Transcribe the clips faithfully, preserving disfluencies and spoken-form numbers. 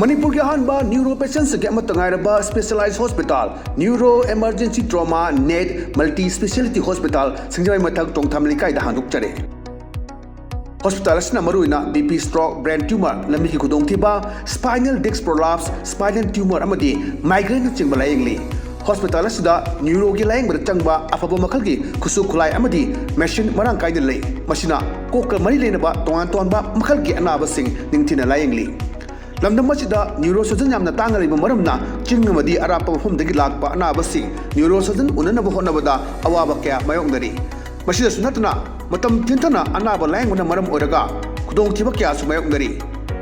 ꯃꯅꯤꯄꯨꯔꯒꯤ ꯑꯍꯥꯟꯕ ꯅ꯭ꯌꯨꯔꯣ ꯄꯦꯁꯦꯟꯁꯤꯡꯒꯤ ꯑꯃꯠꯇ ꯉꯥꯏꯔꯕ specialise hospital, neuro emergency trauma net multi speciality hospital, ꯁꯤꯡꯖꯃꯩ ꯃꯊꯛ ꯇꯣꯡꯊꯥꯝ ꯂꯩꯀꯥꯏꯗ ꯍꯥꯡꯗꯣꯛꯆꯔꯦ꯫ ꯍꯣꯁꯄꯤꯇꯥꯜ ꯑꯁꯤꯅ ꯃꯔꯨꯑꯣꯏꯅ B P stroke, brain tumour, ꯂꯝꯕꯤꯒꯤ ꯈꯨꯗꯣꯡꯊꯤꯕ, spinal disc prolapse, spinal tumour ꯑꯃꯗꯤ ꯃꯥꯏꯒ꯭ꯔꯦꯟꯅꯆꯤꯡꯕ ꯂꯥꯌꯦꯡꯂꯤ꯫ ꯍꯣꯁꯄꯤꯇꯥꯜ ꯑꯁꯤꯗ ꯅ꯭ꯌꯨꯔꯣꯒꯤ ꯂꯥꯌꯦꯡꯕꯗ ꯆꯪꯕ ꯑꯐꯕ ꯃꯈꯜꯒꯤ ꯈꯨꯠꯁꯨ ꯈꯨꯠꯂꯥꯏ ꯑꯃꯗꯤ ꯃꯦꯁꯤꯟ ꯃꯔꯥꯡ ꯀꯥꯏꯅ ꯂꯩ꯫ ꯃꯁꯤꯅ ꯀꯣꯛꯀ ꯃꯔꯤ ꯂꯩꯅꯕ ꯇꯣꯉꯥꯟ ꯇꯣꯉꯥꯟꯕ ꯃꯈꯜꯒꯤ ꯑꯅꯥꯕꯁꯤꯡ ꯅꯤꯡꯊꯤꯅ ꯂꯥꯌꯦꯡꯂꯤ꯫ ꯂꯝꯗꯝ ꯑꯁꯤꯗ ꯅ꯭ꯌꯨꯔꯣ ꯁꯔꯖꯟ ꯌꯥꯝꯅ ꯇꯥꯡꯅ ꯂꯩꯕ ꯃꯔꯝꯅ ꯆꯤꯡ ꯑꯃꯗꯤ ꯑꯔꯥꯞꯄ ꯃꯐꯝꯗꯒꯤ ꯂꯥꯛꯄ ꯑꯅꯥꯕꯁꯤꯡ ꯅ꯭ꯌꯨꯔꯣ ꯁꯔꯖꯟ ꯎꯅꯅꯕ ꯍꯣꯠꯅꯕꯗ ꯑꯋꯥꯕ ꯀꯌꯥ ꯃꯥꯌꯣꯛꯅꯔꯤ꯫ ꯃꯁꯤꯗꯁꯨ ꯅꯠꯇꯅ ꯃꯇꯝ ꯊꯤꯟꯊꯅ ꯑꯅꯥꯕ ꯂꯥꯌꯦꯡꯕꯅ ꯃꯔꯝ ꯑꯣꯏꯔꯒ ꯈꯨꯗꯣꯡꯊꯤꯕ ꯀꯌꯥꯁꯨ ꯃꯥꯌꯣꯛꯅꯔꯤ꯫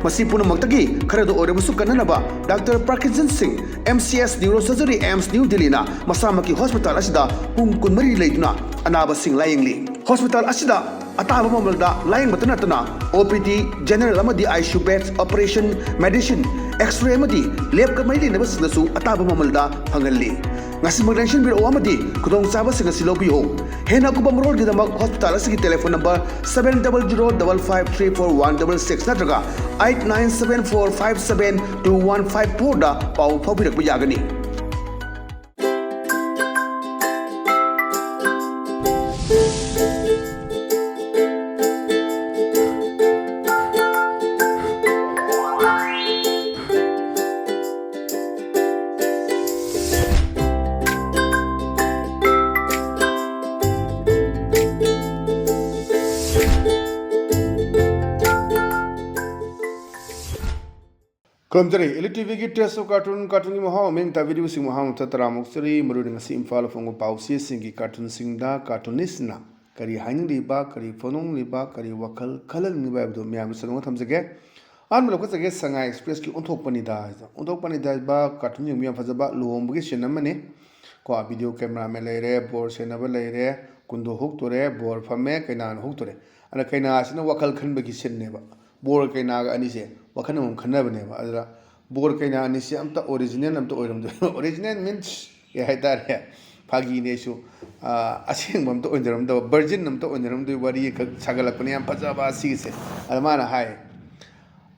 ꯃꯁꯤ ꯄꯨꯝꯅꯃꯛꯇꯒꯤ ꯈꯔꯗ ꯑꯣꯏꯔꯕꯁꯨ ꯀꯟꯅꯅꯕ ꯗꯥꯛꯇꯔ ꯄ꯭ꯔꯀꯤꯟꯖꯟ ꯁꯤꯡ, M C S neuro surgery, AIIMS new ꯗꯤꯜꯂꯤꯅ ꯃꯁꯥꯃꯛꯀꯤ ꯍꯣꯁꯄꯤꯇꯥꯜ ꯑꯁꯤꯗ ꯄꯨꯡ ꯀꯨꯟꯃꯔꯤ ꯂꯩꯗꯨꯅ ꯑꯅꯥꯕꯁꯤꯡ ꯂꯥꯌꯦꯡꯂꯤ꯫ ꯍꯣꯁꯄꯤꯇꯥꯜ ꯑꯁꯤꯗ ꯑꯇꯥꯕ ꯃꯃꯜꯗ ꯂꯥꯌꯦꯡꯕꯇ ꯅꯠꯇꯅ ꯑꯣ ꯄꯤ ꯗꯤ, ꯖꯦꯅꯔꯦꯜ ꯑꯃꯗꯤ I C U beds, operation, medicine, X-ray ꯑꯃꯗꯤ ꯂꯦꯕꯀ ꯃꯔꯤ ꯂꯩꯅꯕꯁꯤꯡꯗꯁꯨ ꯑꯇꯥꯕ ꯃꯃꯜꯗ ꯐꯪꯍꯜꯂꯤ꯫ ꯉꯁꯤꯃꯛ ꯂꯦꯡꯁꯤꯟꯕꯤꯔꯛꯎ ꯑꯃꯗꯤ ꯈꯨꯗꯣꯡꯆꯥꯕꯁꯤꯡ ꯑꯁꯤ ꯂꯧꯕꯤꯌꯨ꯫ ꯍꯦꯟꯅ ꯑꯀꯨꯞꯄ ꯃꯔꯣꯜꯒꯤꯗꯃꯛ ꯍꯣꯁꯄꯤꯇꯥꯜ ꯑꯁꯤꯒꯤ telephone number seven double zero double five three four one double six ꯅꯠꯇ꯭ꯔꯒ eight nine seven four five seven two one five four ꯗ ꯄꯥꯎ ꯐꯥꯎꯕꯤꯔꯛꯄ ꯌꯥꯒꯅꯤ꯫ ꯈꯨꯔꯨꯝꯖꯔꯤ, ꯏꯂꯤꯠ ꯇꯤ ꯚꯤꯒꯤ Taste of Cartoon, ꯀꯥꯔꯇꯨꯟꯒꯤ ꯃꯍꯥꯎ ꯑꯃ ꯇꯥꯕꯤꯔꯤꯕꯁꯤꯡ ꯃꯍꯥꯛ ꯃꯊꯛ ꯇꯔꯥꯃꯨꯛ ꯆꯔꯤ꯫ ꯃꯔꯨꯑꯣꯏꯅ ꯉꯁꯤ ꯏꯝꯐꯥꯜꯗ ꯐꯣꯡꯕ ꯄꯥꯎꯆꯦꯁꯤꯡꯒꯤ ꯀꯥꯔꯇꯨꯟꯁꯤꯡꯗ ꯀꯥꯔꯇꯨꯅꯤꯁꯅ ꯀꯔꯤ ꯍꯥꯏꯅꯤꯡꯂꯤꯕ, ꯀꯔꯤ ꯐꯣꯡꯗꯣꯛꯅꯤꯡꯂꯤꯕ, ꯀꯔꯤ ꯋꯥꯈꯜ ꯈꯜꯍꯟꯅꯤꯡꯂꯤꯕ ꯍꯥꯏꯕꯗꯨ ꯃꯌꯥꯝꯗ ꯁꯟꯗꯣꯛꯅ ꯊꯝꯖꯒꯦ꯫ ꯑꯍꯥꯟꯕ ꯂꯧꯈꯠꯆꯒꯦ, ꯁꯉꯥꯏ ꯑꯦꯛꯁꯄ꯭ꯔꯦꯁꯀꯤ ꯑꯣꯟꯊꯣꯛꯄꯅꯤꯗꯥ ꯍꯥꯏꯗꯅ꯫ ꯑꯣꯟꯊꯣꯛꯄꯅꯤꯗꯥ ꯍꯥꯏꯕ ꯀꯥꯔꯇꯨꯟ ꯌꯦꯡꯕ ꯌꯥꯝ ꯐꯖꯕ ꯂꯨꯍꯣꯡꯕꯒꯤ ꯁꯤꯟ ꯑꯃꯅꯤ꯫ ꯀꯣ, ꯚꯤꯗꯤꯑꯣ ꯀꯦꯃꯦꯔꯥꯃꯦꯟ ꯂꯩꯔꯦ, ꯕꯣꯔ ꯁꯦꯟꯅꯕ ꯂꯩꯔꯦ, ꯀꯨꯟꯗꯣ ꯍꯨꯛꯇꯣꯔꯦ, ꯕꯣꯔ ꯐꯝꯃꯦ, ꯀꯩꯅꯥꯅ ꯍꯨꯛꯇꯣꯔꯦ꯫ ꯑꯗ ꯀꯩꯅꯥꯁꯤꯅ ꯋꯥꯈꯜ ꯈꯟꯕꯒꯤ ꯁꯤꯟꯅꯦꯕ꯫ ꯕꯣꯔ ꯀꯩꯅꯥꯒ ꯑꯅꯤꯁꯦ ꯋꯥꯈꯜ ꯑꯃꯃꯝ ꯈꯟꯅꯕꯅꯦꯕ꯫ ꯑꯗꯨꯗ ꯕꯣꯔ ꯀꯩꯅꯥ ꯑꯅꯤꯁꯦ ꯑꯝꯇ ꯑꯣꯔꯤꯖꯤꯅꯦꯜ ꯑꯝꯇ ꯑꯣꯏꯔꯝꯗꯣꯏ꯫ ꯑꯣꯔꯤꯖꯤꯅꯦꯜ ꯃꯤꯟꯁ ꯀꯩ ꯍꯥꯏꯇꯥꯔꯦ, ꯐꯥꯒꯤꯅꯦ ꯑꯩꯁꯨ꯫ ꯑꯥ, ꯑꯁꯦꯡꯕ ꯑꯝꯇ ꯑꯣꯏꯅꯔꯝꯗꯕ, ꯚꯔꯖꯤꯟ ꯑꯝꯇ ꯑꯣꯏꯅꯔꯝꯗꯣꯏ ꯋꯥꯔꯤ ꯈꯛ ꯁꯥꯒꯠꯂꯛꯄꯅꯦ꯫ ꯌꯥꯝ ꯐꯖꯕ ꯑꯁꯤꯒꯤꯁꯦ꯫ ꯑꯗ ꯃꯥꯅ ꯍꯥꯏ,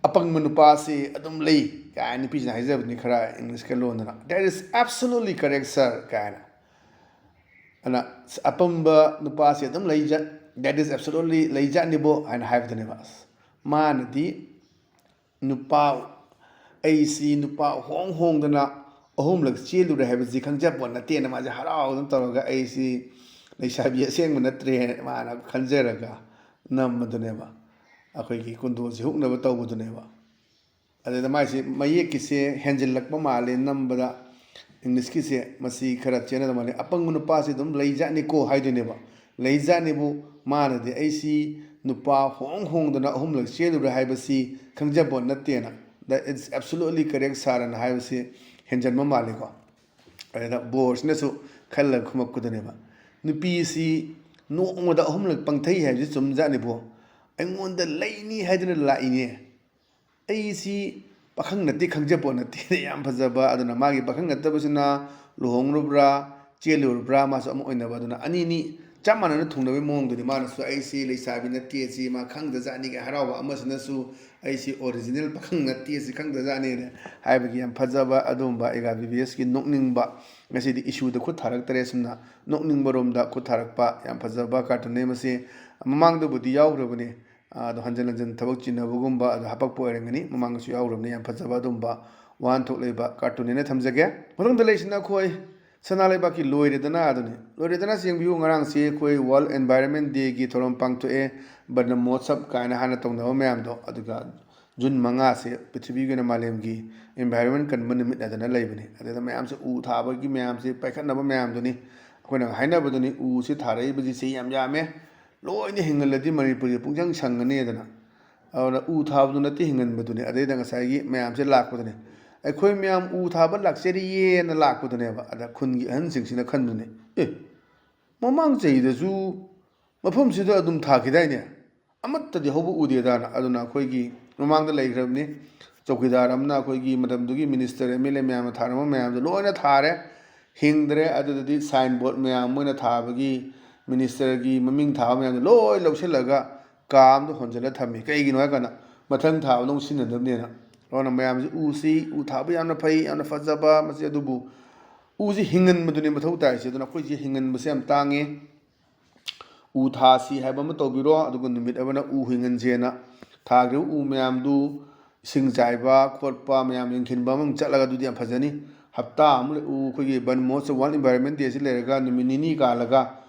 "ꯑꯄꯪꯕ ꯅꯨꯄꯥꯁꯤ ꯑꯗꯨꯝ ꯂꯩ, ꯀꯥꯏꯅ ꯅꯨꯄꯤꯁꯤꯅ ꯍꯥꯏꯖꯕꯅꯤ ꯈꯔ ꯏꯪꯂꯤꯁꯀ ꯂꯣꯟꯗꯅ, "That is absolutely correct, sir" ꯀꯥꯏꯅ꯫ ꯑꯗꯨꯅ ꯑꯄꯪꯕ ꯅꯨꯄꯥꯁꯤ ꯑꯗꯨꯝ ꯂꯩꯖ-, "That is absolutely ꯂꯩꯖꯥꯠꯅꯤꯕꯣ" ꯍꯥꯏꯅ ꯍꯥꯏꯕꯗꯨꯅꯦꯕ꯫ ꯑꯁ, ꯃꯥꯅꯗꯤ ꯅꯨꯄꯥ, "ꯑꯩꯁꯤ ꯅꯨꯄꯥ ꯍꯣꯡ ꯍꯣꯡꯗꯅ ꯑꯍꯨꯝꯂꯛ ꯆꯦꯜꯂꯨꯔꯦ ꯍꯥꯏꯕꯁꯤ ꯈꯪꯖꯄꯣꯠ ꯅꯠꯇꯦꯅ" ꯃꯥꯁꯦ ꯍꯔꯥꯎꯗꯅ ꯇꯧꯔꯒ, "ꯑꯩꯁꯤ ꯂꯩꯁꯥꯕꯤ ꯑꯁꯦꯡꯕ ꯅꯠꯇ꯭ꯔꯦ" ꯍꯥꯏꯅ ꯃꯥꯅ ꯈꯟꯖꯔꯒ ꯅꯝꯕꯗꯨꯅꯦꯕ, ꯑꯩꯈꯣꯏꯒꯤ ꯀꯨꯟꯗꯣꯁꯤ ꯍꯨꯛꯅꯕ ꯇꯧꯕꯗꯨꯅꯦꯕ꯫ ꯑꯗꯨꯗ ꯃꯥꯏꯁꯤ ꯃꯌꯦꯛꯀꯤꯁꯦ ꯍꯦꯟꯖꯤꯜꯂꯛꯄ ꯃꯥꯜꯂꯦ ꯅꯝꯕꯗ, ꯏꯪꯂꯤꯁꯀꯤꯁꯦ ꯃꯁꯤ ꯈꯔ ꯆꯦꯟꯅꯗꯕ ꯃꯥꯜꯂꯦ꯫ "ꯑꯄꯪꯕ ꯅꯨꯄꯥꯁꯤ ꯑꯗꯨꯝ ꯂꯩꯖꯥꯠꯅꯤꯀꯣ" ꯍꯥꯏꯗꯣꯏꯅꯦꯕ꯫ "ꯂꯩꯖꯥꯠꯅꯤꯕꯨ", ꯃꯥꯅꯗꯤ, "ꯑꯩꯁꯤ ꯅꯨꯄꯥ ꯍꯣꯡ ꯍꯣꯡꯗꯅ ꯑꯍꯨꯝꯂꯛ ꯆꯦꯜꯂꯨꯔꯦ ꯍꯥꯏꯕꯁꯤ ꯈꯪꯖꯄꯣꯠ ꯅꯠꯇꯦꯅ, "That is absolutely correct, sir" ꯑꯅ ꯍꯥꯏꯕꯁꯤ ꯍꯦꯟꯖꯟꯕ ꯃꯥꯜꯂꯤꯀꯣ꯫ ꯑꯗꯨꯗ ꯕꯣꯔꯁꯤꯅꯁꯨ ꯈꯜꯂꯒ ꯈꯨꯝꯃꯛꯄꯗꯨꯅꯦꯕ, "ꯅꯨꯄꯤꯁꯤ ꯅꯣꯡꯃꯗ ꯑꯍꯨꯝꯂꯛ ꯄꯪꯊꯩ ꯍꯥꯏꯕꯁꯤ ꯆꯨꯝꯖꯥꯠꯅꯤꯕꯣ꯫ ꯑꯩꯉꯣꯟꯗ ꯂꯩꯅꯤ ꯍꯥꯏꯗꯨꯅ ꯂꯥꯛꯏꯅꯦ꯫ ꯑꯩꯁꯤ ꯄꯥꯈꯪ ꯅꯠꯇꯦ, ꯈꯪꯖꯄꯣꯠ ꯅꯠꯇꯦꯅ" ꯌꯥꯝ ꯐꯖꯕ꯫ ꯑꯗꯨꯅ ꯃꯥꯒꯤ ꯄꯥꯈꯪ ꯅꯠꯇꯕꯁꯤꯅ ꯂꯨꯍꯣꯡꯂꯨꯕ꯭ꯔꯥ, ꯆꯦꯜꯂꯨꯔꯕ꯭ꯔꯥ, ꯃꯥꯁꯨ ꯑꯃ ꯑꯣꯏꯅꯕ꯫ ꯑꯗꯨꯅ ꯑꯅꯤꯅꯤ ꯆꯞ ꯃꯥꯟꯅꯅ ꯊꯨꯡꯅꯕꯒꯤ ꯃꯑꯣꯡꯗꯨꯅꯤ꯫ ꯃꯥꯅꯁꯨ "ꯑꯩꯁꯤ ꯂꯩꯁꯥꯕꯤ ꯅꯠꯇꯦ" ꯁꯤ ꯃꯥ ꯈꯪꯗꯖꯥꯠꯅꯤꯒ ꯍꯔꯥꯎꯕ, ꯑꯃꯁꯤꯅꯁꯨ "ꯑꯩꯁꯤ ꯑꯣꯔꯤꯖꯤꯅꯦꯜ ꯄꯥꯈꯪ ꯅꯠꯇꯦ" ꯁꯤ ꯈꯪꯗꯖꯥꯠꯅꯤꯅ ꯍꯥꯏꯕꯒꯤ ꯌꯥꯝ ꯐꯖꯕ ꯑꯗꯨꯒꯨꯝꯕ ꯑꯦꯒꯥ ꯕꯤꯕꯤꯑꯦꯁꯀꯤ ꯅꯣꯛꯅꯤꯡꯕ꯫ ꯉꯁꯤꯗꯤ ꯏꯁꯨꯗ ꯈꯨꯠ ꯊꯥꯔꯛꯇꯔꯦ, ꯁꯨꯝꯅ ꯅꯣꯛꯅꯤꯡꯕ ꯔꯣꯝꯗ ꯈꯨꯠ ꯊꯥꯔꯛꯄ ꯌꯥꯝ ꯐꯖꯕ ꯀꯥꯔꯇꯨꯟꯅꯦ꯫ ꯃꯁꯤ ꯃꯃꯥꯡꯗꯕꯨꯗꯤ ꯌꯥꯎꯈ꯭ꯔꯕꯅꯤ꯫ ꯑꯗꯣ ꯍꯟꯖꯤꯟ ꯍꯟꯖꯤꯟ ꯊꯕꯛ ꯆꯤꯟꯅꯕꯒꯨꯝꯕ ꯑꯗꯣ ꯍꯥꯄꯛꯄ ꯑꯣꯏꯔꯝꯒꯅꯤ꯫ ꯃꯃꯥꯡꯗꯁꯨ ꯌꯥꯎꯈ꯭ꯔꯕꯅꯤ꯫ ꯌꯥꯝ ꯐꯖꯕ ꯑꯗꯨꯝꯕ ꯋꯥꯍꯟꯊꯣꯛ ꯂꯩꯕ ꯀꯥꯔꯇꯨꯟꯅꯦꯅ ꯊꯝꯖꯒꯦ꯫ ꯃꯊꯪꯗ ꯂꯩꯁꯤꯅ ꯑꯩꯈꯣꯏ ꯁꯅꯥ ꯂꯩꯕꯥꯛꯀꯤ ꯂꯣꯏꯔꯦꯗꯅ ꯑꯗꯨꯅꯤ꯫ ꯂꯣꯏꯔꯦꯗꯅ ꯌꯦꯡꯕꯤꯌꯨ, ꯉꯔꯥꯡꯁꯤ ꯑꯩꯈꯣꯏ World Environment Day ꯒꯤ ꯊꯧꯔꯝ ꯄꯥꯡꯊꯣꯛꯑꯦ꯫ ꯕꯟꯗ ꯃꯣꯍꯣꯠꯁꯕ ꯀꯥꯏꯅ ꯍꯥꯟꯅ ꯇꯧꯅꯕ ꯃꯌꯥꯝꯗꯣ, ꯑꯗꯨꯒ ꯖꯨꯟ ꯃꯉꯥꯁꯦ ꯄ꯭ꯔꯤꯊꯤꯕꯤꯒꯤ ꯑꯣꯏꯅ ꯃꯥꯂꯦꯝꯒꯤ environment ꯀꯟꯕ ꯅꯨꯃꯤꯠ ꯍꯥꯏꯗꯅ ꯂꯩꯕꯅꯤ꯫ ꯑꯗꯨꯗ ꯃꯌꯥꯝꯁꯦ ꯎ ꯊꯥꯕꯒꯤ ꯃꯌꯥꯝꯁꯦ ꯄꯥꯏꯈꯠꯅꯕ ꯃꯌꯥꯝꯗꯨꯅꯤ꯫ ꯑꯩꯈꯣꯏꯅ ꯍꯥꯏꯅꯕꯗꯨꯅꯤ, ꯎꯁꯦ ꯊꯥꯔꯛꯏꯕꯁꯤ ꯆꯍꯤ ꯌꯥꯝ ꯌꯥꯝꯃꯦ, ꯂꯣꯏꯅ ꯍꯤꯡꯍꯜꯂꯗꯤ ꯃꯅꯤꯄꯨꯔꯁꯦ ꯄꯨꯡꯁꯪ ꯁꯪꯒꯅꯤ ꯍꯥꯏꯗꯅ꯫ ꯑꯗꯨꯅ ꯎ ꯊꯥꯕꯗꯨ ꯅꯠꯇꯦ ꯍꯤꯡꯍꯟꯕꯗꯨꯅꯤ꯫ ꯑꯗꯩꯗ ꯉꯁꯥꯏꯒꯤ ꯃꯌꯥꯝꯁꯦ ꯂꯥꯛꯄꯗꯨꯅꯤ꯫ ꯑꯩꯈꯣꯏ ꯃꯌꯥꯝ ꯎ ꯊꯥꯕ ꯂꯥꯛꯆꯔꯤꯌꯦꯅ ꯂꯥꯛꯄꯗꯨꯅꯦꯕ꯫ ꯑꯗ ꯈꯨꯟꯒꯤ ꯑꯍꯟꯁꯤꯡꯁꯤꯅ ꯈꯟꯕꯅꯤ, "ꯑꯦ, ꯃꯃꯥꯡ ꯆꯍꯤꯗꯁꯨ ꯃꯐꯝꯁꯤꯗ ꯑꯗꯨꯝ ꯊꯥꯈꯤꯗꯥꯏꯅꯦ? ꯑꯃꯠꯇꯗꯤ ꯍꯧꯕ ꯎꯗꯦꯗꯥꯅ"꯫ ꯑꯗꯨꯅ ꯑꯩꯈꯣꯏꯒꯤ ꯃꯃꯥꯡꯗ ꯂꯩꯈ꯭ꯔꯕꯅꯤ, ꯆꯧꯀꯤꯗꯥꯔ ꯑꯃꯅ ꯑꯩꯈꯣꯏꯒꯤ ꯃꯇꯝꯗꯨꯒꯤ ꯃꯤꯅꯤꯁꯇꯔ, ꯑꯦꯝ ꯑꯦꯜ ꯑꯦ ꯃꯌꯥꯝꯅ ꯊꯥꯔꯝꯕ ꯃꯌꯥꯝꯗꯣ ꯂꯣꯏꯅ ꯊꯥꯔꯦ꯫ ꯍꯤꯡꯗ꯭ꯔꯦ꯫ ꯑꯗꯨꯗꯗꯤ ꯁꯥꯏꯟ ꯕꯣꯔꯗ ꯃꯌꯥꯝ ꯃꯣꯏꯅ ꯊꯥꯕꯒꯤ, ꯃꯤꯅꯤꯁꯇꯔꯒꯤ ꯃꯃꯤꯡ ꯊꯥꯕ ꯃꯌꯥꯝꯗꯣ ꯂꯣꯏ ꯂꯧꯁꯤꯜꯂꯒ ꯀꯥ ꯑꯃꯗ ꯍꯣꯟꯖꯤꯜꯂ ꯊꯝꯃꯤ꯫ ꯀꯩꯒꯤꯅꯣ ꯍꯥꯏ ꯀꯥꯟꯗ ꯃꯊꯪ ꯊꯥꯕꯗ ꯑꯃꯨꯛ ꯁꯤꯖꯤꯟꯅꯅꯕꯅꯦꯅ꯫ ꯑꯗꯨꯅ ꯃꯌꯥꯝꯁꯤ ꯎꯁꯤ, ꯎ ꯊꯥꯕ ꯌꯥꯝꯅ ꯐꯩ, ꯌꯥꯝꯅ ꯐꯖꯕ ꯃꯁꯤ, ꯑꯗꯨꯕꯨ ꯎꯁꯤ ꯍꯤꯡꯍꯟꯕꯗꯨꯅꯤ ꯃꯊꯧ ꯇꯥꯏꯁꯦ꯫ ꯑꯗꯨꯅ ꯑꯩꯈꯣꯏꯁꯤ ꯍꯤꯡꯍꯟꯕꯁꯦ ꯌꯥꯝ ꯇꯥꯡꯉꯤ꯫ ꯎ ꯊꯥꯁꯤ ꯍꯥꯏꯕ ꯑꯃ ꯇꯧꯕꯤꯔꯣ, ꯑꯗꯨꯒ ꯅꯨꯃꯤꯠ ꯑꯃꯅ ꯎ ꯍꯤꯡꯍꯟꯁꯦꯅ ꯊꯥꯈ꯭ꯔꯤꯕ ꯎ ꯃꯌꯥꯝꯗꯨ ꯏꯁꯤꯡ ꯆꯥꯏꯕ ꯈꯣꯠꯄ ꯃꯌꯥꯝ ꯌꯦꯡꯁꯤꯟꯕ ꯑꯃ ꯆꯠꯂꯒ ꯑꯗꯨꯗꯤ ꯌꯥꯝ ꯐꯖꯅꯤ꯫ ꯍꯞꯇꯥ ꯑꯃ ꯂꯩ-, ꯎ ꯑꯩꯈꯣꯏꯒꯤ ꯕꯟ ꯃꯍꯣꯠꯁꯕ, ꯋꯥꯔꯜ ꯏꯟꯚꯥꯏꯔꯣꯟꯃꯦꯟ ꯗꯦꯁꯤ ꯂꯩꯔꯒ ꯅꯨꯃꯤꯠ ꯅꯤꯅꯤ ꯀꯥꯜꯂꯒ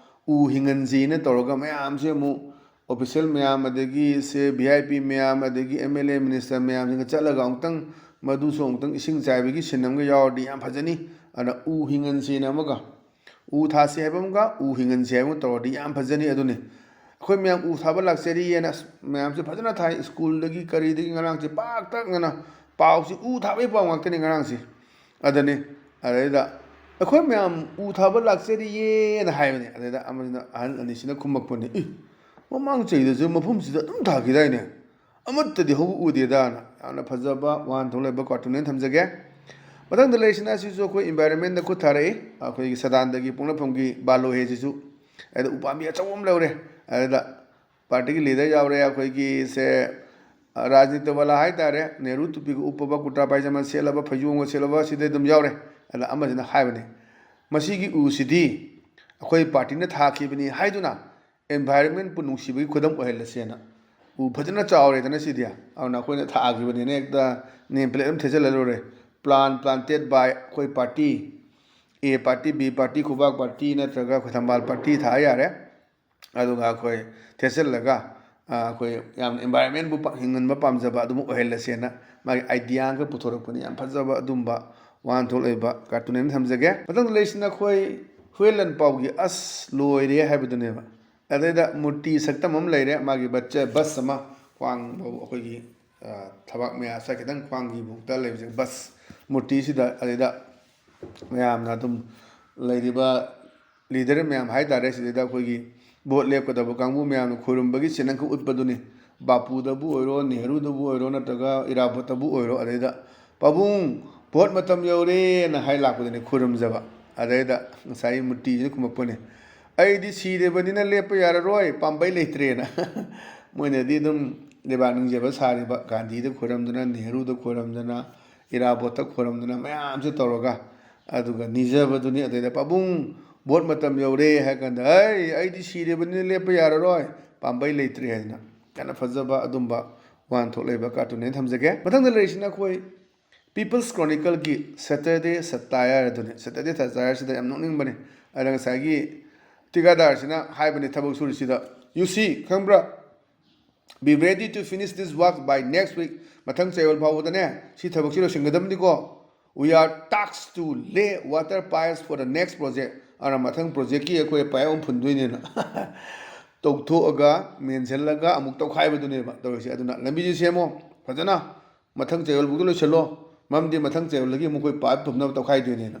ꯎ ꯍꯤꯡꯍꯟꯁꯤꯅ ꯇꯧꯔꯒ ꯃꯌꯥꯝꯁꯦ ꯑꯃꯨꯛ ꯑꯣꯐꯤꯁꯦꯜ ꯃꯌꯥꯝ, ꯑꯗꯒꯤ ꯁꯦ ꯚꯤ ꯑꯥꯏ ꯄꯤ ꯃꯌꯥꯝ, ꯑꯗꯒꯤ ꯑꯦꯝ ꯑꯦꯜ ꯑꯦ, ꯃꯤꯅꯤꯁꯇꯔ ꯃꯌꯥꯝꯁꯤꯡꯒ ꯆꯠꯂꯒ ꯑꯃꯨꯛꯇꯪ ꯃꯗꯨꯁꯨ ꯑꯃꯨꯛꯇꯪ ꯏꯁꯤꯡ ꯆꯥꯏꯕꯒꯤ ꯁꯤꯟ ꯑꯃꯒ ꯌꯥꯎꯔꯗꯤ ꯌꯥꯝ ꯐꯖꯅꯤ꯫ ꯑꯗꯨꯅ ꯎ ꯍꯤꯡꯍꯟꯁꯤꯅ ꯑꯃꯒ, ꯎ ꯊꯥꯁꯤ ꯍꯥꯏꯕ ꯑꯃꯒ ꯎ ꯍꯤꯡꯍꯟꯁꯤ ꯍꯥꯏꯕ ꯑꯃꯒ ꯇꯧꯔꯗꯤ ꯌꯥꯝ ꯐꯖꯅꯤ꯫ ꯑꯗꯨꯅꯤ ꯑꯩꯈꯣꯏ ꯃꯌꯥꯝ ꯎ ꯊꯥꯕ ꯂꯥꯛꯆꯔꯤꯑꯅ ꯑꯁ ꯃꯌꯥꯝꯁꯦ ꯐꯖꯅ ꯊꯥꯏ꯫ ꯁ꯭ꯀꯨꯜꯗꯒꯤ ꯀꯔꯤꯗꯒꯤ ꯉꯔꯥꯡꯁꯦ ꯄꯥꯛꯇꯛꯅꯅ ꯄꯥꯎꯁꯤ ꯎ ꯊꯥꯕꯒꯤ ꯄꯥꯎ ꯉꯥꯛꯇꯅꯤ ꯉꯔꯥꯡꯁꯦ꯫ ꯑꯗꯨꯅꯤ ꯑꯗꯩꯗ ꯑꯩꯈꯣꯏ ꯃꯌꯥꯝ ꯎ ꯊꯥꯕ ꯂꯥꯛꯆꯔꯤꯌꯦꯅ ꯍꯥꯏꯕꯅꯤ꯫ ꯑꯗꯩꯗ ꯑꯃꯁꯤꯅ, ꯑꯍꯜ ꯑꯅꯤꯁꯤꯅ ꯈꯨꯝꯃꯛꯄꯅꯤ, "ꯏ, ꯃꯃꯥꯡ ꯆꯍꯤꯗꯁꯨ ꯃꯐꯝꯁꯤꯗ ꯑꯗꯨꯝ ꯊꯥꯈꯤꯗꯥꯏꯅꯦ? ꯑꯃꯠꯇꯗꯤ ꯍꯧꯕ ꯎꯗꯦꯗꯅ"꯫ ꯌꯥꯝꯅ ꯐꯖꯕ ꯋꯥꯍꯟꯊꯣꯛ ꯂꯩꯕ ꯀꯥꯔꯇꯨꯟ ꯑꯣꯏꯅ ꯊꯝꯖꯒꯦ꯫ ꯃꯊꯪꯗ ꯂꯩꯔꯤꯁꯤꯅ ꯑꯁꯤꯁꯨ ꯑꯩꯈꯣꯏ ꯏꯟꯚꯥꯏꯔꯣꯟꯃꯦꯟꯗ ꯈꯨꯠ ꯊꯥꯔꯛꯏ, ꯑꯩꯈꯣꯏꯒꯤ ꯁꯗꯥꯟꯗꯒꯤ ꯄꯣꯛꯅꯐꯝꯒꯤ ꯕꯥꯂꯣꯍꯦꯁꯤꯁꯨ꯫ ꯑꯗ ꯎꯄꯥꯝꯕꯤ ꯑꯆꯧꯕ ꯑꯃ ꯂꯧꯔꯦ꯫ ꯑꯗꯨꯗ ꯄꯥꯔꯇꯤꯒꯤ ꯂꯤꯗꯔ ꯌꯥꯎꯔꯦ, ꯑꯩꯈꯣꯏꯒꯤ ꯁꯦ, ꯑ, ꯔꯥꯖꯅꯤꯇꯤ ꯋꯥꯂꯥ ꯍꯥꯏꯇꯥꯔꯦ, ꯅꯦꯍꯔꯨ ꯇꯨꯄꯤꯒ ꯎꯞꯄꯕ, ꯀꯨꯔꯇꯥ ꯄꯥꯏꯖꯃꯥ ꯁꯦꯠꯂꯕ, ꯐꯩꯖꯣꯝꯒ ꯁꯦꯠꯂꯕ, ꯁꯤꯗ ꯑꯗꯨꯝ ꯌꯥꯎꯔꯦ꯫ ꯑꯗ ꯑꯃꯁꯤꯅ ꯍꯥꯏꯕꯅꯤ, "ꯃꯁꯤꯒꯤ ꯎꯁꯤꯗꯤ ꯑꯩꯈꯣꯏ ꯄꯥꯔꯇꯤꯅ ꯊꯥꯈꯤꯕꯅꯤ ꯍꯥꯏꯗꯨꯅ ꯏꯟꯚꯥꯏꯔꯣꯟꯃꯦꯟꯄꯨ ꯅꯨꯡꯁꯤꯕꯒꯤ ꯈꯨꯗꯝ ꯑꯣꯏꯍꯜꯂꯁꯦꯅ"꯫ ꯎ ꯐꯖꯅ ꯆꯥꯎꯔꯦꯗꯅ ꯁꯤꯗꯤ, ꯑꯗꯨꯅ ꯑꯩꯈꯣꯏꯅ ꯊꯥꯈꯤꯕꯅꯤꯅ ꯍꯦꯛꯇ ꯅꯦꯝ ꯄ꯭ꯂꯦꯠ ꯑꯃ ꯊꯦꯠꯆꯜꯂ ꯂꯣꯏꯔꯦ꯫ "Plant planted by ꯑꯩꯈꯣꯏ ꯄꯥꯔꯇꯤ, ꯑꯦ ꯄꯥꯔꯇꯤ, ꯕꯤ ꯄꯥꯔꯇꯤ, ꯈꯨꯕꯥꯛ ꯄꯥꯔꯇꯤ ꯅꯠꯇ꯭ꯔꯒ ꯑꯩꯈꯣꯏ ꯊꯝꯕꯥꯜ ꯄꯥꯔꯇꯤ" ꯊꯥ ꯌꯥꯔꯦ꯫ ꯑꯗꯨꯒ ꯑꯩꯈꯣꯏ ꯊꯦꯠꯆꯜꯂꯒ, ꯑ, ꯑꯩꯈꯣꯏ ꯌꯥꯝꯅ ꯏꯟꯚꯥꯏꯔꯣꯟꯃꯦꯟꯕꯨ ꯄꯥ-, ꯍꯤꯡꯍꯟꯕ ꯄꯥꯝꯖꯕ ꯑꯗꯨꯝ ꯑꯣꯏꯍꯜꯂꯁꯦꯅ ꯃꯥꯒꯤ ꯑꯥꯏꯗꯤꯌꯥ ꯑꯃꯈꯛ ꯄꯨꯊꯣꯔꯛꯄꯅꯤ꯫ ꯌꯥꯝ ꯐꯖꯕ ꯑꯗꯨꯝꯕ ꯋꯥꯍꯟꯊꯣꯛ ꯂꯩꯕ ꯀꯥꯔꯇꯨꯟ ꯑꯃ ꯊꯝꯖꯒꯦ꯫ ꯃꯊꯪꯗ ꯂꯩꯔꯤꯁꯤꯅ ꯑꯩꯈꯣꯏ ꯍꯨꯌꯦꯟ ꯂꯥꯟꯄꯥꯎꯒꯤ "ꯑꯁ ꯂꯣꯏꯔꯦ" ꯍꯥꯏꯕꯗꯨꯅꯦꯕ꯫ ꯑꯗꯩꯗ ꯃꯨꯔꯇꯤ ꯁꯛꯇꯝ ꯑꯃ ꯂꯩꯔꯦ, ꯃꯥꯒꯤ ꯕꯠꯆ-, ꯕꯁ ꯑꯃ, ꯈ꯭ꯋꯥꯡ ꯐꯥꯎ ꯑꯩꯈꯣꯏꯒꯤ, ꯑ, ꯊꯕꯥꯛ ꯃꯌꯥ ꯁ꯭ꯋꯥꯏ ꯈꯤꯇꯪ ꯈ꯭ꯋꯥꯡꯒꯤ ꯐꯥꯎꯇ ꯂꯩꯕꯁꯦ ꯕꯁ ꯃꯨꯔꯇꯤꯁꯤꯗ꯫ ꯑꯗꯩꯗ ꯃꯌꯥꯝꯅ ꯑꯗꯨꯝ ꯂꯩꯔꯤꯕ ꯂꯤꯗꯔ ꯃꯌꯥꯝ ꯍꯥꯏꯇꯥꯔꯦ, ꯁꯤꯗꯩꯗ ꯑꯩꯈꯣꯏꯒꯤ ꯚꯣꯠ ꯂꯦꯞꯀꯗꯕ ꯀꯥꯡꯕꯨ ꯃꯌꯥꯝꯅ ꯈꯣꯏꯔꯨꯝꯕꯒꯤ ꯆꯤꯟ ꯑꯃꯈꯛ ꯎꯠꯄꯗꯨꯅꯤ꯫ ꯕꯥꯄꯨꯗꯕꯨ ꯑꯣꯏꯔꯣ, ꯅꯦꯍꯔꯨꯗꯕꯨ ꯑꯣꯏꯔꯣ, ꯅꯠꯇ꯭ꯔꯒ ꯏꯔꯥꯕꯣꯠꯇꯕꯨ ꯑꯣꯏꯔꯣ, ꯑꯗꯩꯗ "ꯄꯥꯕꯨꯡ, ꯚꯣꯠ ꯃꯇꯝ ꯌꯧꯔꯦꯅ" ꯍꯥꯏ ꯂꯥꯛꯄꯗꯨꯅꯤ ꯈꯣꯏꯔꯨꯝꯖꯕ꯫ ꯑꯗꯩꯗ ꯉꯁꯥꯏ ꯃꯨꯔꯇꯤꯁꯤꯅ ꯈꯨꯝꯃꯛꯄꯅꯤ, "ꯑꯩꯗꯤ ꯁꯤꯔꯕꯅꯤꯅ ꯂꯦꯞꯄ ꯌꯥꯔꯔꯣꯏ, ꯄꯥꯝꯕꯩ ꯂꯩꯇ꯭ꯔꯦꯅ"꯫ ꯃꯣꯏꯅꯗꯤ ꯑꯗꯨꯝ ꯂꯩꯕꯥꯛ ꯅꯤꯡꯖꯕ ꯁꯥꯔꯤꯕ ꯒꯥꯟꯙꯤꯗ ꯈꯣꯏꯔꯝꯗꯅ, ꯅꯦꯍꯔꯨꯗ ꯈꯣꯏꯔꯝꯗꯅ, ꯏꯔꯥꯕꯣꯠꯇ ꯈꯣꯏꯔꯝꯗꯅ ꯃꯌꯥꯝꯁꯦ ꯇꯧꯔꯒ, ꯑꯗꯨꯒ ꯅꯤꯖꯕꯗꯨꯅꯤ꯫ ꯑꯗꯩꯗ "ꯄꯥꯕꯨꯡ, ꯚꯣꯠ ꯃꯇꯝ ꯌꯧꯔꯦ" ꯍꯥꯏ ꯀꯥꯟꯗ, "ꯑꯩ, ꯑꯩꯗꯤ ꯁꯤꯔꯤꯕꯅꯤꯅ ꯂꯦꯞꯄ ꯌꯥꯔꯔꯣꯏ, ꯄꯥꯝꯕꯩ ꯂꯩꯇ꯭ꯔꯦ" ꯍꯥꯏꯗꯅ ꯌꯥꯝꯅ ꯐꯖꯕ ꯑꯗꯨꯝꯕ ꯋꯥꯍꯟꯊꯣꯛ ꯂꯩꯕ ꯀꯥꯔꯇꯨꯟ ꯍꯥꯏꯅ ꯊꯝꯖꯒꯦ꯫ ꯃꯊꯪꯗ ꯂꯩꯔꯤꯁꯤꯅ ꯑꯩꯈꯣꯏ People's Chronicleꯒꯤ Saturday Satire ꯑꯗꯨꯅꯤ꯫ Saturday Satireꯁꯤꯗ ꯌꯥꯝ ꯅꯣꯛꯅꯤꯡꯕꯅꯤ꯫ ꯑꯗ ꯉꯁꯥꯏꯒꯤ ꯊꯤꯀꯥꯗꯥꯔꯁꯤꯅ ꯍꯥꯏꯕꯅꯤ ꯊꯕꯛ ꯁꯨꯔꯤꯁꯤꯗ, "You see, ꯈꯪꯕ꯭ꯔꯥ? Be ready to finish this work by next week." ꯃꯊꯪ ꯆꯌꯣꯜ ꯐꯥꯎꯕꯗꯅꯦ ꯁꯤ ꯊꯕꯛꯁꯤ ꯂꯣꯏꯁꯤꯟꯒꯗꯕꯅꯤꯀꯣ꯫ "We are tasked to lay water pipes for the next project." ꯑꯗꯨꯅ ꯃꯊꯪ ꯄ꯭ꯔꯣꯖꯦꯛꯀꯤ ꯑꯩꯈꯣꯏ ꯄꯥꯏꯞ ꯑꯃ ꯐꯨꯟꯗꯣꯏꯅꯦꯅ ꯇꯧꯊꯣꯛꯑꯒ, ꯃꯦꯟꯁꯤꯜꯂꯒ ꯑꯃꯨꯛ ꯇꯧꯈꯥꯏꯕꯗꯨꯅꯦꯕ ꯇꯧꯔꯤꯁꯦ꯫ ꯑꯗꯨꯅ ꯂꯝꯕꯤꯁꯦ ꯁꯦꯝꯃꯣ ꯐꯖꯅ, ꯃꯊꯪ ꯆꯌꯣꯜꯐꯥꯎꯗ ꯂꯣꯏꯁꯤꯜꯂꯣ, ꯃꯔꯝꯗꯤ ꯃꯊꯪ ꯆꯌꯣꯜꯗꯒꯤ ꯑꯃꯨꯛ ꯑꯩꯈꯣꯏ ꯄꯥꯏꯞ ꯐꯨꯝꯅꯕ ꯇꯧꯈꯥꯏꯗꯣꯏꯅꯦꯅ꯫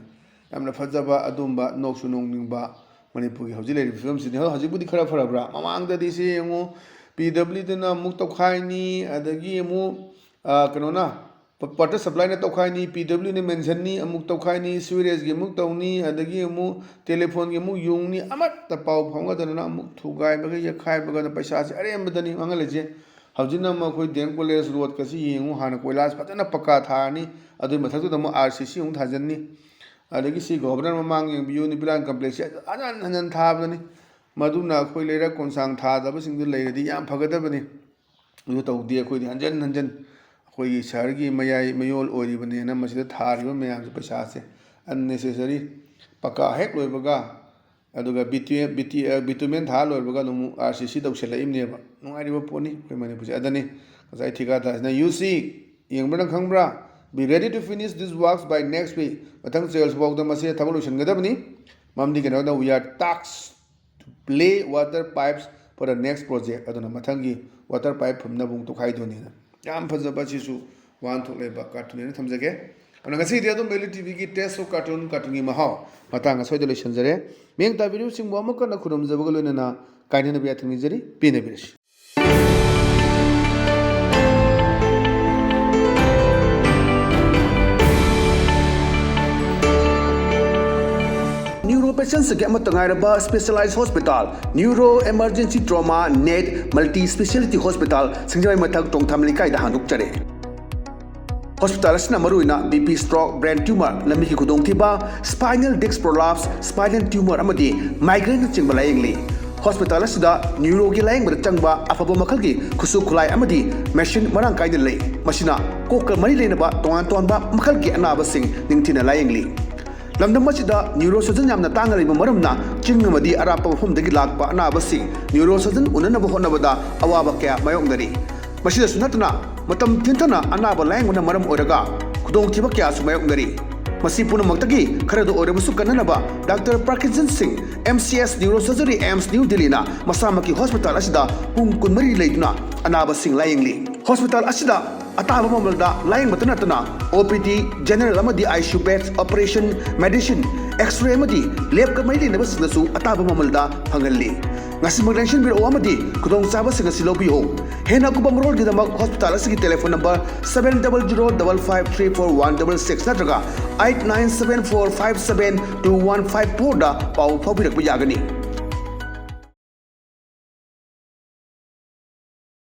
ꯌꯥꯝꯅ ꯐꯖꯕ ꯑꯗꯨꯝꯕ ꯅꯣꯛꯁꯨ ꯅꯣꯛꯅꯤꯡꯕ ꯃꯅꯤꯄꯨꯔꯒꯤ ꯍꯧꯖꯤꯛ ꯂꯩꯔꯤꯕ ꯐꯤꯕꯝꯁꯤꯗꯤ꯫ ꯍꯧ-, ꯍꯧꯖꯤꯛꯄꯨꯗꯤ ꯈꯔ ꯐꯔꯕ꯭ꯔꯥ? ꯃꯃꯥꯡꯗꯗꯤ ꯁꯤ ꯌꯦꯡꯉꯨ, ꯄꯤ ꯗꯕ꯭ꯂꯤꯎꯗꯅ ꯑꯃꯨꯛ ꯇꯧꯈꯥꯏꯅꯤ, ꯑꯗꯒꯤ ꯑꯃꯨꯛ, ꯑ, ꯀꯩꯅꯣꯅ, ꯄ-, ꯋꯥꯇꯔ ꯁꯄ꯭ꯂꯥꯏꯅ ꯇꯧꯈꯥꯏꯅꯤ, ꯄꯤ ꯗꯕ꯭ꯂꯤꯎꯅ ꯃꯦꯟꯁꯟꯅꯤ, ꯑꯃꯨꯛ ꯇꯧꯈꯥꯏꯅꯤ, ꯁꯤꯋꯦꯔꯦꯖꯀꯤ ꯑꯃꯨꯛ ꯇꯧꯅꯤ, ꯑꯗꯒꯤ ꯑꯃꯨꯛ ꯇꯦꯂꯤꯐꯣꯟꯒꯤ ꯑꯃꯨꯛ ꯌꯨꯡꯅꯤ, ꯑꯃꯠꯇ ꯄꯥꯎ ꯐꯥꯎꯅꯗꯅ ꯑꯃꯨꯛ ꯊꯨꯒꯥꯏꯕꯒ ꯌꯩꯈꯥꯏꯕꯒꯅ ꯄꯩꯁꯥꯁꯦ ꯑꯔꯦꯝꯕꯗꯅꯤ ꯃꯥꯡꯍꯜꯂꯤꯁꯦ꯫ ꯍꯧꯖꯤꯛꯅ ꯑꯃꯨꯛ ꯑꯩꯈꯣꯏ ꯗꯤ ꯑꯦꯝ ꯀꯣꯂꯦꯖ ꯔꯣꯗꯀꯁꯤ ꯌꯦꯡꯉꯨ, ꯍꯥꯟꯅ ꯀꯣꯏꯂꯥꯁ ꯐꯖꯅ ꯄꯛꯀꯥ ꯊꯥꯔꯅꯤ, ꯑꯗꯨꯒꯤ ꯃꯊꯛꯇꯨꯗ ꯑꯃꯨꯛ ꯑꯥꯔ ꯁꯤ ꯁꯤ ꯑꯃꯨꯛ ꯊꯥꯖꯤꯟꯅꯤ꯫ ꯑꯗꯒꯤ ꯁꯤ ꯒꯣꯚꯔꯅꯔ ꯃꯃꯥꯡ ꯌꯦꯡꯕꯤꯌꯨ, ꯅꯤꯕꯤꯔꯥꯟ ꯀꯝꯄ꯭ꯂꯦꯛꯁꯁꯦ ꯍꯟꯖꯟ ꯍꯟꯖꯟ ꯊꯥꯕꯗꯅꯤ꯫ ꯃꯗꯨꯅ ꯑꯩꯈꯣꯏ ꯂꯩꯔꯛ ꯀꯣꯟꯁꯥꯡ ꯊꯥꯗꯕꯁꯤꯡꯗꯨ ꯂꯩꯔꯗꯤ ꯌꯥꯝ ꯐꯒꯗꯕꯅꯤ꯫ ꯑꯗꯨ ꯇꯧꯗꯦ꯫ ꯑꯩꯈꯣꯏꯗꯤ ꯍꯟꯖꯟ ꯍꯟꯖꯟ ꯑꯩꯈꯣꯏꯒꯤ ꯁꯍꯔꯒꯤ ꯃꯌꯥꯏ ꯃꯌꯣꯜ ꯑꯣꯏꯔꯤꯕꯅꯦꯅ ꯃꯁꯤꯗ ꯊꯥꯔꯤꯕ ꯃꯌꯥꯝꯁꯦ, ꯄꯩꯁꯥꯁꯦ unnecessary꯫ ꯄꯀꯥ ꯍꯦꯛ ꯂꯣꯏꯕꯒ, ꯑꯗꯨꯒ ꯕꯤꯇꯨ-, ꯕꯤꯇꯤ-, ꯑ, ꯕꯤꯇꯨꯃꯦꯟ ꯊꯥ ꯂꯣꯏꯕꯒ ꯑꯗꯨꯝ ꯑꯃꯨꯛ ꯑꯥꯔ ꯁꯤ ꯁꯤ ꯇꯧꯁꯤꯜꯂꯛꯏꯕꯅꯦꯕ꯫ ꯅꯨꯡꯉꯥꯏꯔꯤꯕ ꯄꯣꯠꯅꯤ ꯑꯩꯈꯣꯏ ꯃꯅꯤꯄꯨꯔꯁꯦ꯫ ꯑꯗꯅꯤ ꯉꯁꯥꯏ ꯊꯤꯀꯥꯗꯥꯔꯁꯤꯅ, "You see, ꯌꯦꯡꯕ꯭ꯔꯥ ꯅꯪ ꯈꯪꯕ꯭ꯔꯥ? Be ready to finish this works by next week." ꯃꯊꯪ ꯆꯌꯣꯜꯁꯤꯐꯥꯎꯗ ꯃꯁꯤ ꯊꯕꯛ ꯂꯣꯏꯁꯤꯟꯒꯗꯕꯅꯤ꯫ ꯃꯔꯝꯗꯤ ꯀꯩꯅꯣꯗ, "We are tasked to lay water pipes for the next project." ꯑꯗꯨꯅ ꯃꯊꯪꯒꯤ ꯋꯥꯇꯔ ꯄꯥꯏꯞ ꯐꯨꯝꯅꯕ ꯑꯃꯨꯛ ꯇꯧꯈꯥꯏꯗꯣꯏꯅꯦꯅ꯫ ꯌꯥꯝ ꯐꯖꯕ, ꯑꯁꯤꯁꯨ ꯋꯥꯍꯟꯊꯣꯛ ꯂꯩꯕ ꯀꯥꯔꯇꯨꯟ ꯍꯥꯏꯅ ꯊꯝꯖꯒꯦ꯫ ꯑꯗꯨꯅ ꯉꯁꯤꯗꯤ ꯑꯗꯨꯝ ꯑꯦꯜ ꯏ ꯇꯤ ꯚꯤꯒꯤ Taste of Cartoon, ꯀꯥꯔꯇꯨꯟꯒꯤ ꯃꯍꯥꯎ ꯃꯇꯥꯡ ꯑꯁ꯭ꯋꯥꯏꯗ ꯂꯣꯏꯁꯤꯟꯖꯔꯦ꯫ ꯃꯤꯠꯌꯦꯡ ꯇꯥꯕꯤꯔꯤꯕꯁꯤꯡꯕꯨ ꯑꯃꯨꯛ ꯍꯟꯅ ꯈꯨꯔꯨꯝꯖꯕꯒ ꯂꯣꯏꯅꯅ ꯀꯥꯏꯅꯅꯕ ꯌꯥꯊꯪ ꯅꯤꯖꯔꯤ꯫ ꯄꯦꯟꯅꯕꯤꯔꯁꯤ꯫ Neuropathy ꯁꯦꯟꯁꯒꯤ ꯑꯃꯠꯇ ꯉꯥꯏꯔꯕ specialized hospital Neuro Emergency Trauma Net Multi Speciality Hospital ꯁꯤꯡꯖꯃꯩ ꯃꯊꯛ ꯇꯣꯡꯊꯥꯝ ꯂꯩꯀꯥꯏꯗ ꯍꯥꯡꯗꯣꯛꯆꯔꯦ꯫ ꯍꯣꯁꯄꯤꯇꯥꯜ ꯑꯁꯤꯅ ꯃꯔꯨꯑꯣꯏꯅ BP stroke, brain tumor, ꯂꯝꯕꯤꯒꯤ ꯈꯨꯗꯣꯡꯊꯤꯕ, spinal disc prolapse, spinal tumor ꯑꯃꯗꯤ migraine ꯅꯆꯤꯡꯕ ꯂꯥꯌꯦꯡꯂꯤ꯫ ꯍꯣꯁꯄꯤꯇꯥꯜ ꯑꯁꯤꯗ ꯅ꯭ꯌꯨꯔꯣꯒꯤ ꯂꯥꯌꯦꯡꯕꯗ ꯆꯪꯕ ꯑꯐꯕ ꯃꯈꯜꯒꯤ ꯈꯨꯠꯁꯨ ꯈꯨꯠꯂꯥꯏ ꯑꯃꯗꯤ ꯃꯦꯁꯤꯟ ꯃꯔꯥꯡ ꯀꯥꯏꯅ ꯂꯩ꯫ ꯃꯁꯤꯅ ꯀꯣꯛꯀ ꯃꯔꯤ ꯂꯩꯅꯕ ꯇꯣꯉꯥꯟ ꯇꯣꯉꯥꯟꯕ ꯃꯈꯜꯒꯤ ꯑꯅꯥꯕꯁꯤꯡ ꯅꯤꯡꯊꯤꯅ ꯂꯥꯌꯦꯡꯂꯤ꯫ ꯂꯝꯗꯝ ꯑꯁꯤꯗ neurosurgeon ꯌꯥꯝꯅ ꯇꯥꯡꯅ ꯂꯩꯕ ꯃꯔꯝꯅ ꯆꯤꯡ ꯑꯃꯗꯤ ꯑꯔꯥꯞꯄ ꯃꯐꯝꯗꯒꯤ ꯂꯥꯛꯄ ꯑꯅꯥꯕꯁꯤꯡ neurosurgeon ꯎꯅꯅꯕ ꯍꯣꯠꯅꯕꯗ ꯑꯋꯥꯕ ꯀꯌꯥ ꯃꯥꯌꯣꯛꯅꯔꯤ꯫ ꯃꯁꯤꯗꯁꯨ ꯅꯠꯇꯅ ꯃꯇꯝ ꯊꯦꯡꯊꯅ ꯑꯅꯥꯕ ꯂꯥꯌꯦꯡꯕꯅ ꯃꯔꯝ ꯑꯣꯏꯔꯒ ꯈꯨꯗꯣꯡꯊꯤꯕ ꯀꯌꯥꯁꯨ ꯃꯥꯌꯣꯛꯅꯔꯤ꯫ ꯃꯁꯤ ꯄꯨꯝꯅꯃꯛꯇꯒꯤ ꯈꯔꯗ ꯑꯣꯏꯔꯕꯁꯨ ꯀꯟꯅꯅꯕ ꯗꯥꯛꯇꯔ ꯄ꯭ꯔꯀꯤꯟꯁꯟ ꯁꯤꯡ, MCS Neurosurgery, AIIMS New Delhi ꯅ ꯃꯁꯥꯃꯛꯀꯤ ꯍꯣꯁꯄꯤꯇꯥꯜ ꯑꯁꯤꯗ ꯄꯨꯡ ꯀꯨꯟꯃꯔꯤ ꯂꯩꯗꯨꯅ ꯑꯅꯥꯕꯁꯤꯡ ꯂꯥꯌꯦꯡꯂꯤ꯫ ꯍꯣꯁꯄꯤꯇꯥꯜ ꯑꯁꯤꯗ ꯑꯇꯥꯕ ꯃꯃꯜꯗ ꯂꯥꯌꯦꯡꯕꯇ ꯅꯠꯇꯅ OPD, general ꯑꯃꯗꯤ ICU beds, operation, medicine, X-ray ꯑꯃꯗꯤ ꯂꯦꯕꯀ ꯃꯔꯤ ꯂꯩꯅꯕꯁꯤꯡꯗꯁꯨ ꯑꯇꯥꯕ ꯃꯃꯜꯗ ꯐꯪꯍꯜꯂꯤ꯫ ꯉꯁꯤꯃꯛ ꯂꯦꯡꯁꯤꯟꯕꯤꯔꯛꯑꯣ ꯑꯃꯗꯤ ꯈꯨꯗꯣꯡꯆꯥꯕꯁꯤꯡ ꯑꯁꯤ ꯂꯧꯕꯤꯌꯨ꯫ ꯍꯦꯟꯅ ꯑꯀꯨꯞꯄ ꯃꯔꯣꯜꯒꯤꯗꯃꯛ ꯍꯣꯁꯄꯤꯇꯥꯜ ꯑꯁꯤꯒꯤ telephone number seven double zero double five three four one double six ꯅꯠꯇ꯭ꯔꯒ eight nine seven four five seven two one five four ꯗ ꯄꯥꯎ ꯐꯥꯎꯕꯤꯔꯛꯄ ꯌꯥꯒꯅꯤ꯫